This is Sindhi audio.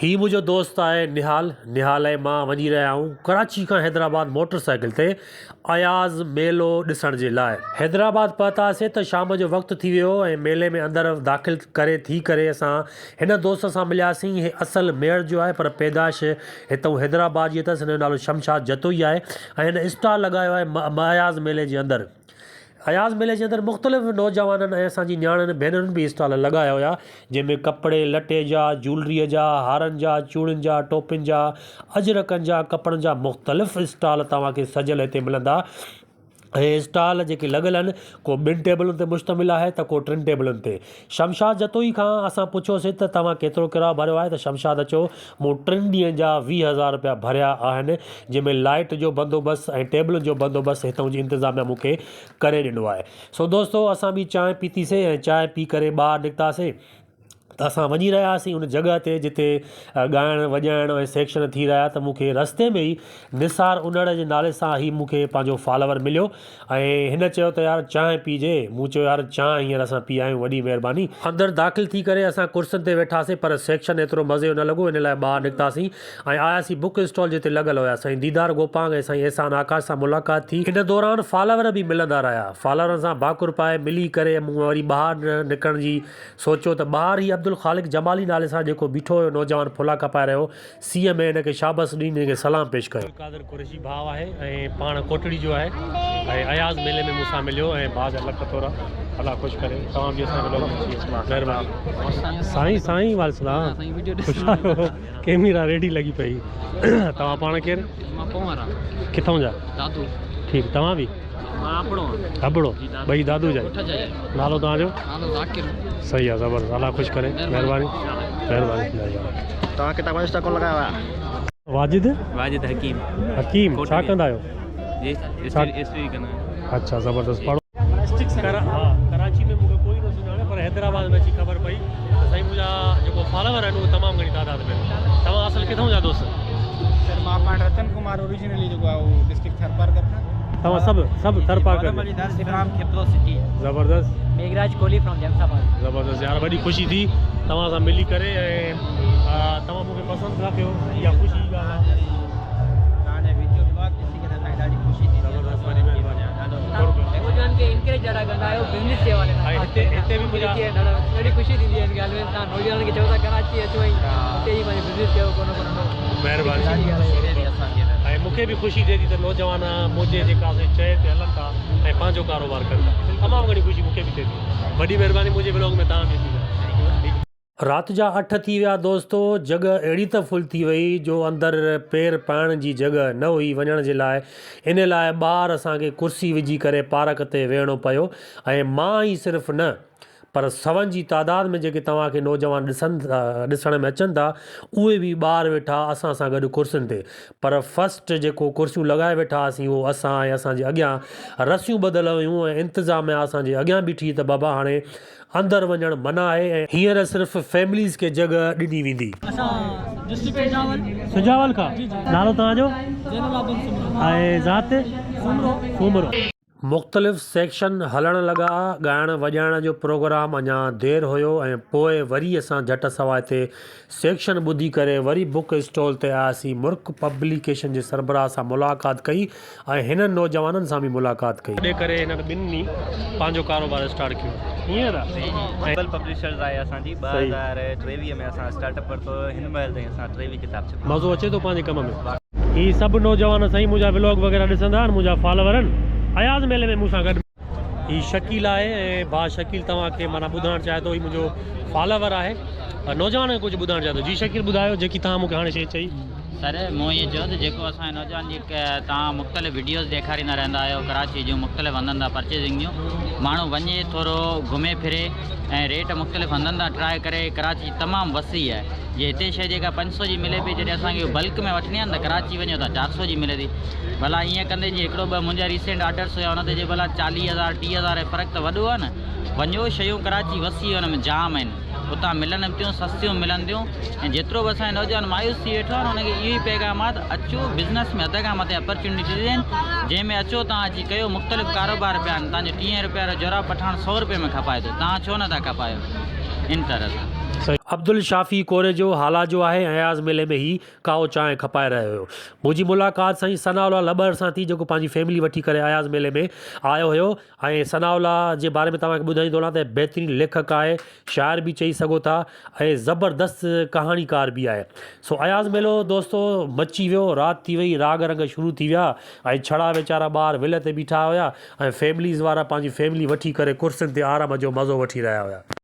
هي منهنجو دوست آهي نهال، نهال ۽ مان وڃي رهيا آهيون ڪراچي کان حيدرآباد موٽر سائيڪل تي اياز ميلو ڏسڻ جي لاء. حيدرآباد پهتاسين ته شام جو وقت ٿي ويو ۽ ميلي ۾ اندر داخل ڪري ٿي ڪري اسان هن دوست سان ملياسين هي اصل ميهڙ جو آهي پر پيدائش هتئون حيدرآباد جي اٿس هن جو نالو شمشاد جتوئي آهي ۽ هن اسٽال لڳايو آهي اياز ميلي جي اندر. اياز ميلي جي اندر مختلف نوجوانن ۽ اسان جي نياڻين ڀينرن به اسٽال لڳايا هيا جنهن ۾ ڪپڙي لٽي جا، جولريء جا، هارن جا، چوڙين جا، ٽوپين جا، اجرڪن جا، ڪپڙن جا مختلف اسٽال توهان کي سجيل هتي ملندا ۽ اسٽال جيڪي لڳل آهن ڪو ٻن ٽيبلن تي مشتمل آهي ته ڪو ٽن ٽيبلن تي. شمشاد جتوئي کان اسان پڇيوسين ته توهان ڪيترو ڪرايو ڀريو آهي ته شمشاد چيو مون ٽن ڏينهن جا 20 هزار رپيا ڀريا آهن جنهن ۾ لائيٽ جو بندوبست ۽ ٽيبلن جو بندوبست هتئون جي انتظاميا مون کي ڪري ڏنو آهي. سو دوستو اسان به چانهه پيتي سي ۽ چانهه پي ڪري ٻاهر نڪتاسين ته اسان وڃي رهيا هئاسين ان جڳهه تي جتي ڳائڻ وڄائڻ ۽ سيڪشن ٿي رهيا ته مون کي رستي ۾ ئي نثار انڙ جي نالي سان هي مون کي پنهنجو فالوور مليو ۽ هن چيو ته يار چانهه پيجي مون چيو يار چانهه هينئر اسان پي آيون وڏي مهرباني. اندر داخل ٿي ڪري اسان ڪرسين تي ويٺاسين پر سيڪشن ايترو مزي جو نه لڳو ان لاء ٻاهر نڪتاسين ۽ آياسين بڪ اسٽال جتي لڳل هيا سائين ديدار گوپانگ ۽ سائين احسان آڪاش سان ملاقات ٿي ان دوران فالور به ملندا رهيا فالورن سان ڀاڪر پائي ملي ڪري مون وري ٻاهر نڪرڻ جي سوچيو ته ٻاهر هي عبدالخالق جمالي نالي سان جيڪو بيٺو هيو نوجوان ڦلا کپائي رهيو سيء ۾ هن کي شابس ڏيندي هن کي سلام پيش ڪيو. عبدالقادر قريشي ڀاء آهي ۽ پاڻ ڪوٽڙي جو آهي ۽ اياز ميلي ۾ مون سان مليو ۽ ڀاء جا لک ٿورا الله خوش ڪري توهان به اسان کي لوگ ۾ اچي مهرباني. سائين سائين وعليڪم السلام خوش آهيو ڪيميرا ريڊي لڳي پئي توهان پاڻ ڪير مان پنهور آ ڪٿون جا دادو ٺيڪ توهان به مان ابڙو آ ابڙو ٻئي دادو جا نالو توهان جو نالو ذاڪر صحيح آ زبردست الله خوش ڪري مهرباني مهرباني مهرباني توهان ڪتابن جو اسٽاڪ لڳايو آهي واجد واجد حڪيم حڪيم ڇا ڪندا آهيو جي هسٽري ڪندا آهيون اڇا زبردست پڙهو ها ڪراچي ۾ مونکي ڪوئي نه سڃاڻي پر حيدرآباد ۾ اچي خبر پئي ته سائين منهنجا جيڪو فالوور آهن اهي تمام گهڻي تعداد ۾ آهن توهان اصل ڪٿون جا دوست سر مان پاڻ رتن ڪمار اوريجنلي جيڪو آهي اهو ڊسٽرڪٽ ٿرپارڪر کان توهان سڀ سڀ ٿرپارڪر فرام کپرو سٽي زبردست ميگهراج ڪولهي فرام جيمس آباد زبردست يار وڏي خوشي ٿي توهان سان ملي ڪري ۽ توهان مونکي پسند ٿا ڪيو اها خوشي جي ڳالهه آهي توهان جا ويڊيو بلاگ ڏسي ڪري اسان کي ڏاڍي خوشي ٿي زبردست وڏي مهرباني نوجوان کي انڪريج ڏاڍا ڪندا آهيو بزنس جي حوالي سان ۽ هتي هتي به منهنجا ڏاڍي خوشي ٿيندي آهي ان ڳالهه ۾ توهان نوجوانن کي چئو ٿا ڪراچي اچو ۽ هتي ئي پنهنجو بزنس ڪيو ڪو نه ڪو ننڍو مهرباني ۽ مونکي به خوشي ٿئي ٿي ته نوجوان منهنجي جيڪا سي چئي تي هلن ٿا ۽ پنهنجو ڪاروبار ڪن ٿا تمام گهڻي خوشي مونکي به ٿئي ٿي وڏي مهرباني منهنجي بلاگ ۾ توهان به اچي ويا. رات جا اٺ ٿي ويا دوستو جڳهه اهڙي ته فل ٿي وئي جو اندر پير پائڻ جي جڳهه نه هئي وڃڻ جي لاء ان لاء ٻاهر اسان کي ڪرسي وجهي ڪري پارڪ تي ويهڻو پيو ۽ مان ئي صرف نه پر سون جي تعداد ۾ جيڪي توهان کي نوجوان ڏسن ڏسڻ ۾ اچن ٿا اهي به ٻاهر ويٺا اسان سان گڏ ڪرسين تي پر فرسٽ جيڪو ڪرسيون لڳائي ويٺا هئاسين اهو اسان ۽ اسان جي اڳيان رسيون ٻڌل هيون ۽ انتظاميا اسان جي اڳيان بيٺي ته بابا هاڻي اندر وڃڻ منع آهي ۽ هينئر صرف فيمليز کي جڳهه ڏني ويندي. اسان ڊسٽرڪٽ سجاول. سجاول کان جي جي. نالو توهان جو؟ زين العابدين سومرو. ۽ ذات؟ سومرو. سومرو. مختلف سيڪشن هلڻ لڳا، ڳائڻ وڄائڻ جو پروگرام اڃا دير هيو ۽ پوء وري اسان جهٽ سوا هتي سيڪشن ٻڌي ڪري وري بڪ اسٽال تي آياسين، مرڪ پبليڪيشن جي سربراهه سان ملاقات ڪئي ۽ هنن نوجوانن سان به ملاقات ڪئي. ڏي ڪري هنن ٻنهي پنهنجو ڪاروبار اسٽارٽ ڪيو ائين نه؟ جي جي گوگل پبلشرز آهي اسان جي 2023 ۾ اسان اسٽارٽ اپ ورتو هيو هن مهل تائين اسان 23 ڪتاب ڇپايا. مزو اچي ٿو پنهنجي ڪم ۾. هي سڀ نوجوان سائين منهنجا ولوگ وغيره ڏسندا آهن منهنجا فالوور آهن اياز ميلي ۾ مون سان گڏ. هي شڪيل آهي ۽ ڀاء شڪيل توهان کي معنيٰ ٻڌائڻ چاهي ٿو هي منهنجو فالوور آهي نوجوان کي ڪجهه ٻڌائڻ چاهي ٿو جي شڪيل ٻڌايو جيڪي توهان مون کي هاڻي شيء چئي. سر مون ائين چيو ته جيڪو اسان جي نوجوان جي توهان مختلف وڊيوز ڏيکاريندا رهندا آهيو ڪراچي جون مختلف هنڌن تان پرچيزنگ جون ماڻهو وڃي ٿورو گهمي ڦري ۽ ريٽ مختلف هنڌن تان ٽرائي ڪري ڪراچي تمام وسيع آهي جي هتي شيء جيڪا 500 جي ملي پئي جڏهن اسان کي بلڪ ۾ وٺڻي آهي نه ته ڪراچي وڃو ته 400 جي ملي ٿي ڀلا ائين ڪندي جي هڪڙو ٻه منهنجا ريسينٽ آرڊرس هيا ان تي جي ڀلا 40 هزار 30 هزار جو فرق ته وڏو آهي نه وڃو شيون ڪراچي وسيع ان ۾ جام آهن اتان ملن به ٿيون سستيون ملن ٿيون ۽ جيترو به اسان جو نوجوان مايوس ٿي ويٺو آهي نه ان کي اهو ئي پيغام آهي ته اچو بزنس ۾ حد کان مٿي اپرچونٽيز آهن جنهن ۾ اچو توهان اچي ڪيو مختلف ڪاروبار پيا آهن توهان جو 30 روپيا وارو جوراب پٺاڻ 100 روپئي ۾ کپائي ٿو توهان ڇو نٿا کپايو ان طرح سان. عبدالشافي ڪوريجو هالا جو آهي ۽ اياز ميلي ۾ هي ڪائو چانهه کپائي رهيو هيو. منهنجي ملاقات سائين ثناء الله لٻر سان ٿي جيڪو پنهنجي فيملي وٺي ڪري اياز ميلي ۾ آيو هيو ۽ ثناء الله جي باري ۾ توهان کي ٻڌائيندو هلان ته بهترين ليکڪ آهي، شاعر به چئي سگهو ٿا ۽ زبردست ڪهاڻيڪار به آهي. سو اياز ميلو دوستو مچي ويو، رات ٿي وئي، راڳ رنگ شروع ٿي ويا ۽ ڇڙا ويچارا ٻار ول تي بيٺا هيا ۽ فيمليز وارا پنهنجي فيملي وٺي ڪري ڪرسين تي آرام جو مزو وٺي رهيا هيا.